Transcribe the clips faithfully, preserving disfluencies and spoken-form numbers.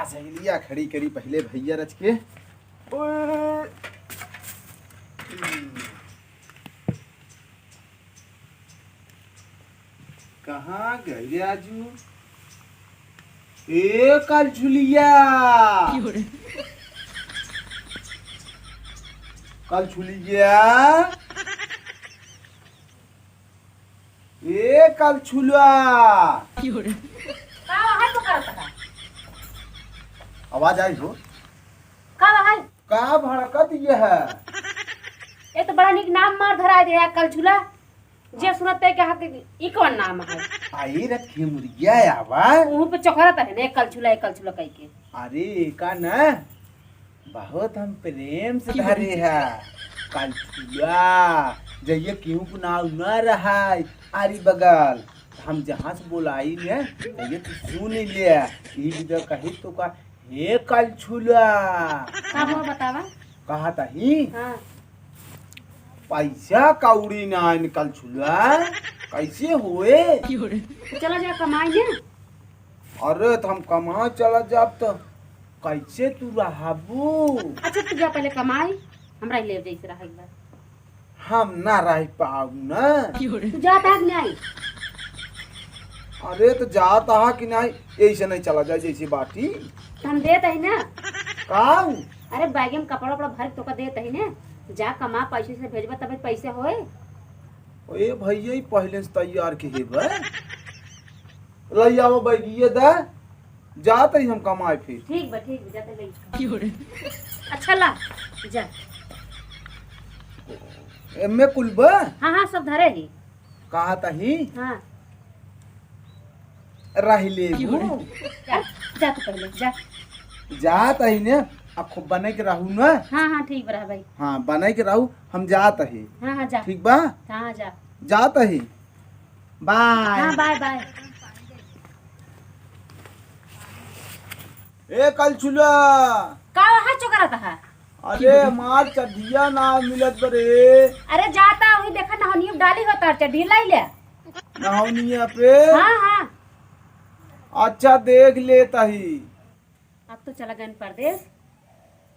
सहेलिया खड़ी करी पहिले भइया रच के। ओए। कहाँ गई रे आजू? ए कलछुलिया। कलछुलिया। ए कलछुलवा। का है तो करत है? आवाज आई हो? का है? का भड़कत ये है? ये तो बड़ा निक नाम मार धराय दे है कलछुला। जे सुनत ते कहा कि ई कौन नाम है? आई रे खेमुरिया आवा। उहू पे चोकरत है ने, कलछुला, ए कलछुला कह के। अरे का ना, बहुत हम प्रेम से धरे है। कलछुला, जइया केहू को नाव न रहा आरी बगल, हम जहाँ से बोलाई ने, तइया तू सुन ले। ई विदा कही तो का, हे कलछुला। का हुआ बतावा? कहा तही? हाँ। पैसा कौड़ी ना आइन कलछुला, कैसे होए? तो चला जा कमाई ने। अरे, तो हम कमाए चला जाब, तो कैसे तू रहबू? अच्छा, तू जा पहले कमाई, हमरा ही ले जैसे रहे एक बार। हम ना रह पाऊ ना। तू जात है कि नहीं? अरे, तो जात हा कि नहीं, यही से नहीं चला जाए जैसे बाटी। तो हम देत ही ना। का? अरे, बैग में कपड़ा उपड़ा भर के तोका देत ही ना। जा कमा, पैसे से भेजबा, तबे पैसे होए। ए भैया, ई पहले से तैयार के हेबे। लई आवा बैगिया दा, जात ही हम कमाए फिर। ठीक बा, ठीक बा, जाते ले। अच्छा ला, जा। एमे कुल बा? हाँ, हाँ, सब धरे ही। कहा तही? हाँ। रह लेबू। जा, जा तू पहले, जा। जात ही ने, आ खूब बने के रहू ना। हाँ, हाँ, ठीक बा, रह भाई। हाँ, बने के रहू, हम जात ही। हाँ, हाँ, जा। ठीक बा? हाँ, हाँ, जा। जात ही। बाय। हाँ, बाय, बाय। ए कलछुला। का वहाँ चोकरत है? अरे, हमार चड्ढिया ना मिलत बरे। अरे, जाता वही देखा, नहनिया डाली होता, चड्ढी लाई ले। नहनिया पे? हाँ, हाँ। अच्छा, देख लेता ही। अब तो चला गए परदेस।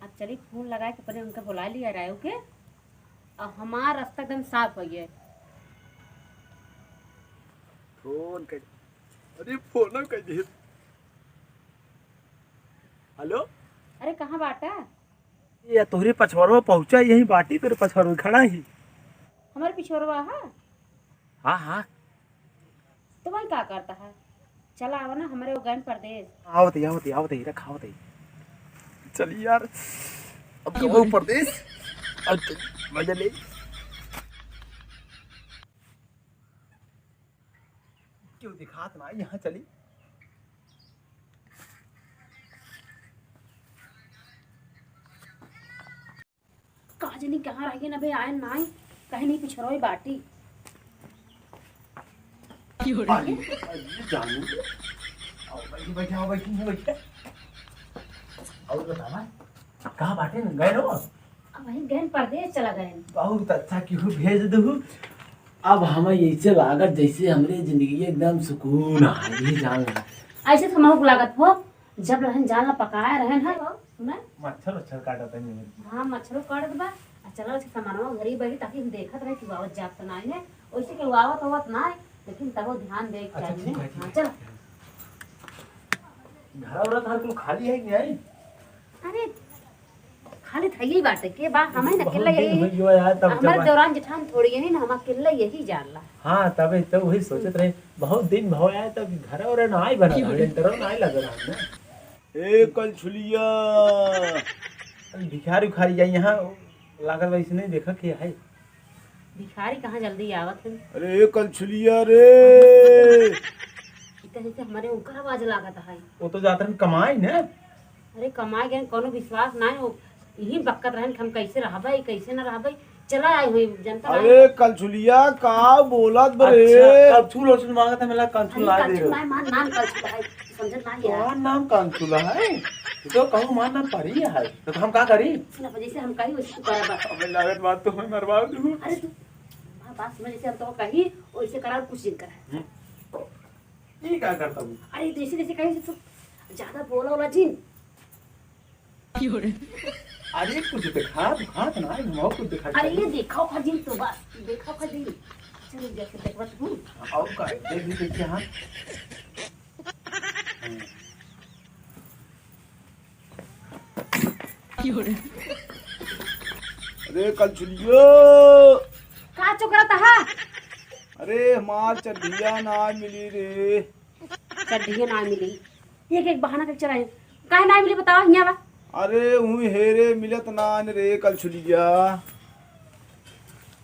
अब चली फोन लगाए के पहले उनका बुला लिया रायू के। अब हमार रास्ता एकदम साफ हो गया। फोन कर, अरे फोन कर दे। हेलो। अरे कहाँ बाटा? ये तोहरे पछवरवा पहुँचा, यही बाटी तोरे पछवरवा खड़ा ही। हमारे पिछवरवा है? हाँ, हाँ। तो वही का करता है? चला आवा ना, हमरे वो गए परदेस। आवत ही, आवत ही, आवत ही, रख, आवत ही। चल यार, अब तो वो परदेस। अब तो मजा ले। क्यों दिखात ना, यहाँ चली। का जनी कहाँ रह गई ना बे, आयन नाई, कहीं नहीं पिछरोई बाटी। अरे, अरे, जानू। आओ, बैठी, बैठी, आओ, बैठी, बैठी। और बतावा, कहाँ बाटे न? गए हो? अब वहीं गए, परदेस चला गए। बहुत अच्छा, केहू भेज दहू। अब हमें ऐसे लागत जैसे हमरे जिंदगी एकदम सुकून आ गई, जान ला। ऐसे तो हमहू को लागत हो, जब रहन जान ला पकाए रहन है। सुना? मच्छर उच्छर काटत है मेरे। हाँ, मच्छरों काटत बा। आ चला, अच्छा सामानवा घरी बैठी, ताकि हम देखत रहे कि आवत जात तो नाई है। वैसे के आवत होवत ना है, लेकिन तबो ध्यान दे के अच्छा, चाहिए। ठीक है, ठीक हाँ, है, चल। ठीक है। घर और घर कुल खाली है कि नहीं? अरे, खाली था यही बात है, के बा, हमें ना बहुत अकेला दिन यही, हो गया यार, तब हमारे जब दौरान जेठान थोड़ी है ना, हम अकेला यही जान ला। हाँ, तबे तो वही सोचत रहे, बहुत दिन भव आया, तब घर और ना आई बना रहा, लेंटर ना आई लग रहा है ना। ए कलछुलिया। भिखारी उखारी जाई यहाँ, लागल बा, इसने देखा के है। भिखारी कहाँ जल्दी आवत है। अरे ए कलछुलिया रे। इतना जैसे हमारे उनकर आवाज लागत है। वो तो जात रहन कमाई ना। अरे कमाई गए, कोनो विश्वास ना है, वो यही बकत रहन कि हम कैसे रहबे, कैसे ना रहबे। चला आई हुई जनता अरे कलछुलिया, का बोलत बरे? अच्छा, कलछुल वलछुल मांगत है, मिला कलछुल अरे ला दे कलछुल रहो। ना, हमार नाम कलछुल है, समझत ना है। तोहार नाम कलछुल है? तो कहूँ हमार नाम परी है, तो हम का करी? सुन, अब जैसे हम कही वैसे तू करबा। अबे लागत बात तो हमें मरवा दू। अरे तू हमार बात समझ, जैसे हम तो कही वैसे करा, कुछ नहीं करा। हम्म। ई का करता हूँ? अरे जैसे जैसे कही तू ज्यादा बोला वाला जिन। अरे कुछ देखा, देखा तो ना, हम और कुछ देखा अरे ये देखा खजील तो बस, देखा खजील। चल जैसे देखबत हूँ। और का, देख भी देखिए हाँ। अरे कलछुलियो। का चुकरा तहा? अरे हमार चड्ढिया ना मिली रे। चड्ढिया ना मिली। एक एक बहाना करके चला है। काहे ना मिली बतावा हियाँ बा? अरे हुई हेरे मिलत ना न रे कलछुलिया।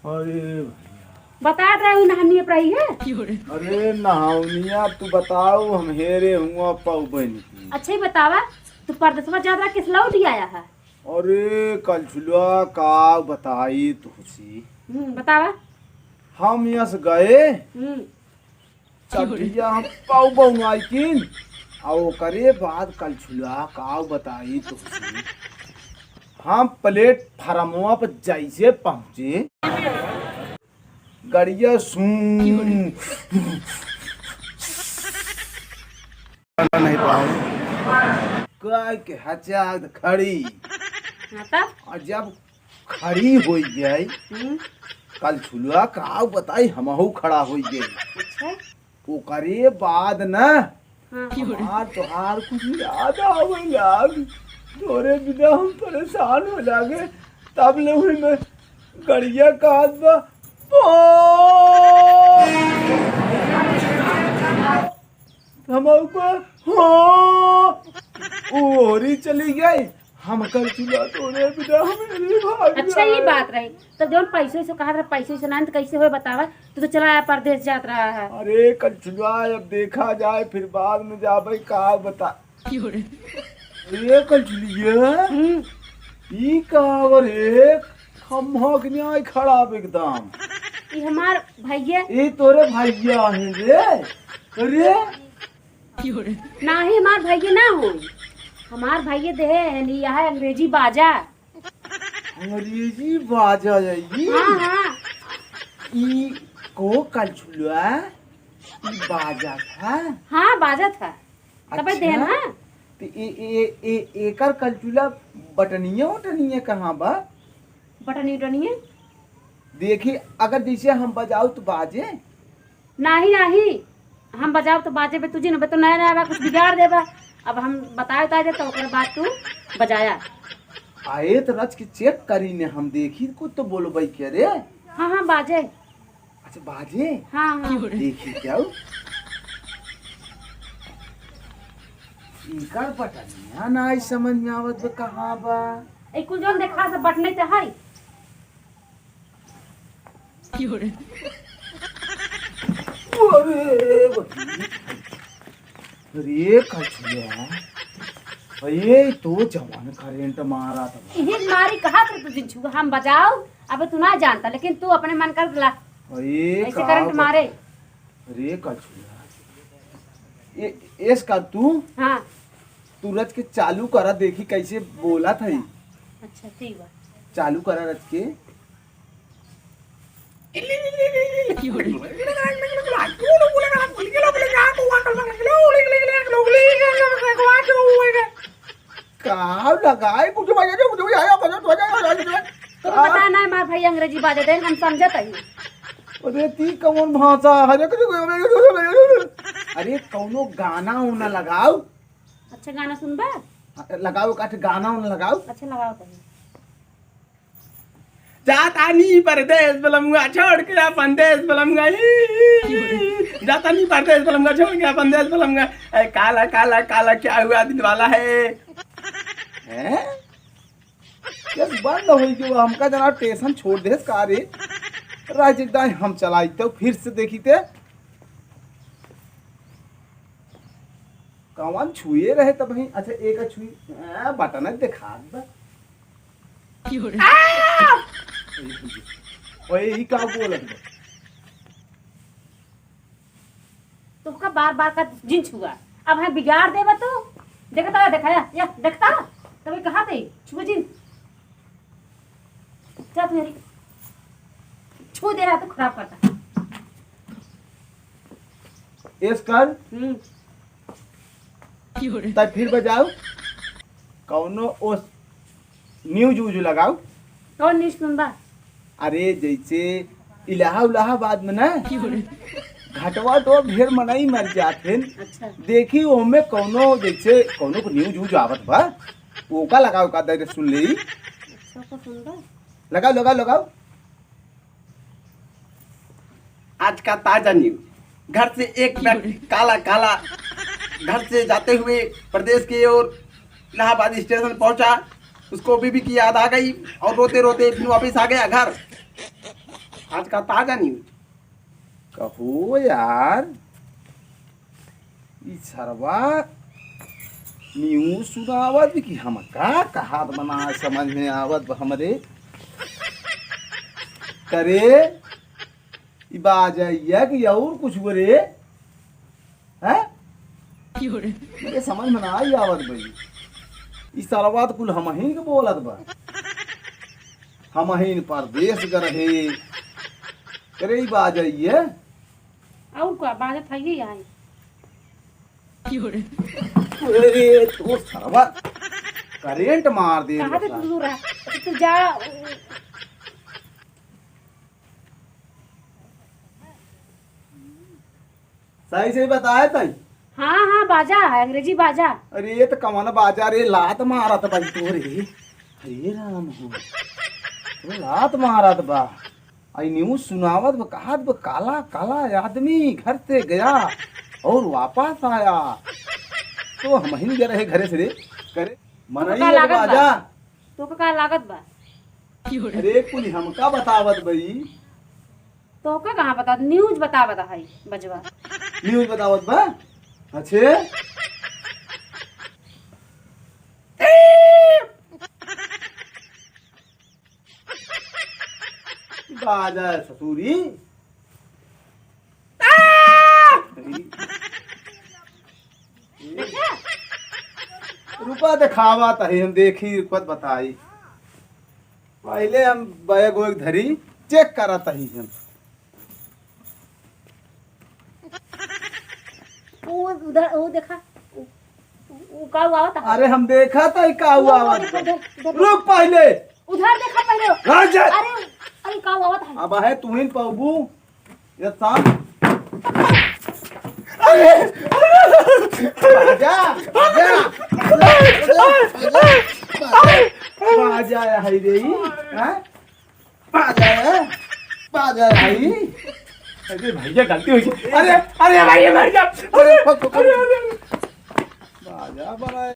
अरे भैया। बता रहे हूँ नहानिया पर आई है। अरे नहावनिया तू बताओ हम हेरे हुआ पाऊ बहन की। अच्छा ही बतावा, तू परदेसवा जात रहा किस लौट ही आया है? अरे कलछुलवा का बताई तुहसी। हम्म, बतावा। हम यस गए हम्म। चटिया हम पाऊ बउआई किन, आ ओकरे बाद कलछुलवा का बताई तुहसी। हम प्लेटफार्मवा पर जैसे पहुँचे, गड़िया सूं नहीं पाओ। काय के हचाक खड़ी। हाँ, तब? और जब खड़ी होई गई, हम्म। कलछुलवा का बताई, हमहू खड़ा होई गई। अच्छा। ओकरे बाद न हाँ। हमार तोहार कुछ याद आवे लाग, तोरे बिना हम परेशान हो लागे। तब ले हुई मैं गड़िया का हाथ बा, पो! हम ऊपर, हाँ, ओरी चली गई। हम कलछुलवा तोरे बिना हम नहीं भाग अच्छा, ये जाए। बात रही। तो जौन पैसो से कहा था, पैसो से ना, तो कैसे होए बतावा? तू तो चला आया, परदेस जात रहा है। अरे कलछुलवा, अब देखा जाए, फिर बाद में जाबे, का बता। अरे कलछुलिया, हम्म। ई का रे? खम्हा के न्याय खराब एकदम। ई हमार भैया। ई तोरे भैया है रे। अरे। नाही, हमार भैया ना हो। हमार भैया देहे है नी, यह अंग्रेजी बाजा। अंग्रेजी बाजा है ई? हाँ, हाँ। ई को कलछुलवा? ई बाजा था? हाँ, बाजा था। तबे अच्छा? देहे ना। तो ए, ए, ए, एकर कलछुलवा बटनिया उटनिया कहाँ बा? बटनी उटनिया? देखी, अगर जैसे हम बजाओ तो बाजे? नाही, नाही, हम बजाओ तो बाजे बे, तुझे न बे तो नया नया बा, कुछ बिगाड़ देबा। अब हम बताए उताए दे तो ओकर बाद तू बजाया। आए तो रच के चेक करी ने, हम देखी कुछ तो बोलबई के रे। हाँ, हाँ, बाजे। अच्छा, बाजे? हाँ, हाँ। देखी क्या हो? इनकर बटनिया ना आई समझ में आवत बे, कहाँ बा? ए, कुल जौन देखा से बटने तो है। अरे, अरे, कछुआ, ये तो जवान करंट मारा था। इही मारी कहा था तू जिन छुआ, हम बजाओ, अब तू ना जानता, लेकिन तू अपने मन कर ला। अरे, ऐसे का करंट बता-, मारे। अरे, कछुआ, ये, एस का तू? हाँ। तू रच के चालू करा, देखी कैसे बोला था ई। अच्छा, ठीक बा। चालू करा रच के। का लगाए, कुछ बजा दे, कुछ बजा दे, कुछ बजा दे। तू बता ना, हमार भाई अंग्रेजी बाजे दे, हम समझत हई। अरे, ती कौन भाषा है? अरे, कौनो गाना उना लगाओ। अच्छा, गाना सुनबा? लगाओ, एक आठ गाना उना लगाओ। अच्छा, लगाओ तनी। जातानी परदेस बलमुआ छोड़ के अपन देस बलमुआ, ही, ही, ही। जातानी परदेस बलमुआ छोड़ के अपन देस बलमुआ। ए, काला, काला, काला क्या हुआ दिल वाला है? हैं? यस, बंद हो गयो, हमका जना टेंशन छोड़ देस का रे? राज दाई हम चलाई तो फिर से देखी ते। कौन छुए रहे तब ही? अच्छा, एक छुई, आ, बटन देखा बा। आ! ओए, ई का बोलत बा? तोहका बार बार का जिन छुआ, अब है बिगाड़ देबा तो। देखता है, देखा या, या, देखता, तभी कहा थे, छुआ जिन। जा तू मेरी। छू दे रहा तो खराब करता। एस कर। हम्म। तब फिर बजाओ। कौनो ओस न्यूज व्यूज लगाओ। कौन न्यूज सुनबा? अरे, जैसे इलाहा इलाहाबाद में ना, घटवा तो ढेर मनई मर जात हैं। अच्छा। देखी ओमे कौनो, जैसे कौनो को न्यूज व्यूज आवत बा, ओका लगाओ, का दे सुन ली। अच्छा, ओका सुनबा? लगाओ, लगाओ, लगाओ। आज का ताजा न्यूज। घर से एक व्यक्ति काला काला घर से जाते हुए प्रदेश की ओर इलाहाबाद स्टेशन पहुंचा। उसको बीबी की याद आ गई और रोते रोते फिर वापस आ गया घर। आज का ताजा न्यूज। कहो यार, ई सरवा न्यूज सुनावत कि हम का कहात बा, ना समझ में आवत बा हमरे। करे, ई बाजैया कि और कुछ बोले, हैं? मेरे समझ में ना आई आवत भाई। ई सरवा तो कुल हमहिन के बोलत बा। हमहिन परदेश के रहे। करे, ई बाजैया। और का बाजत है ये आई? अरे, तोर सरवा करंट मार दे कहाँ से बता। तू दूर रहा? अच्छा, तू जा। सही सही बताए तई। हाँ, हाँ, बाजा है, अंग्रेजी बाजा। अरे, ये तो कवन बाजा रे, लात मारत बा ई तोरे। अरे राम हो, तो लात मारत बा। आई न्यूज सुनावत बा, कहत बा, काला काला आदमी घर से गया और वापस आया। तो हमहिन गए रहे घरे से रे, करे, तो मनई का एक लागत बा? बाजा। तो का लागत बा? अरे, कुल हमका बतावत बा ई। तो का कहाँ बता, न्यूज बतावत है बजवा। न्यूज बतावत बा? अच्छे। बाजा ससुरी। रुका देखावा तही हम देखी, रुकत बताई। पहले हम बैग वैग धरी, चेक करत ही हम। वो उधर, वो देखा, वो, वो का हुआ था? अरे हम देखा था, का हुआ वो हुआ? देखा, देख, देख। रुक पहले। उधर देखा पहले। राजा। अरे, अरे का हुआ था? अब है तू ही पाबू। ये शाम। अरे, राजा, राजा। राजा, हाय रे, हैं? बाजा है, बाजा है भाई। अरे भैया, गलती हो गई। अरे, अरे भाई, भैया, अरे, अरे, अरे, अरे। बाजा बड़ा है।